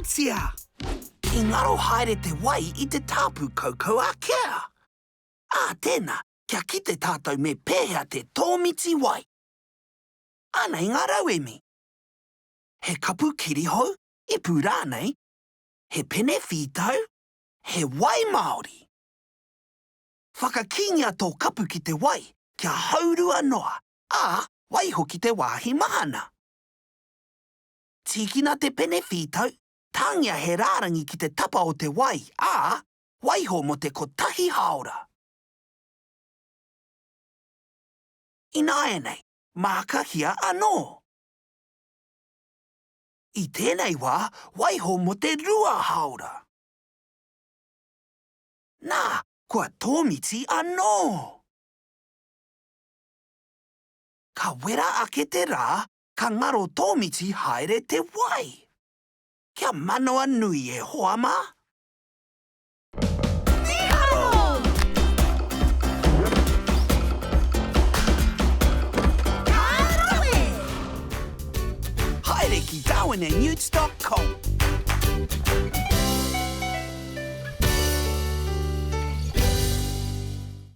Tōmitia! I ngaro haere te wai i te tāpu kaukau a Kea. Ā tēnā, kia kite tātou me pēhea te tōmiti wai. Anei ngā rauemi. He kapu kirihou, ipu rānei, he pene whītau, he wai māori. Whakakīngia tō kapu ki te wai kia haurua noa, ā, waiho ki te wāhi mahana. Tīkina te pene whītau, tāngia he rārangi ki te tapa o te wai, ā, waiho mō te kotahi hāora. Ināianei, mākahia anō. I tēnei wā, waiho mō te rua hāora. Nā, kua tōmiti anō! Ka wera ake te rā, ka ngaro tōmiti haere te wai. Kia manawa nui e hoa mā! Mīharo! Ka rawe! Haere ki Darwin and Newtstock.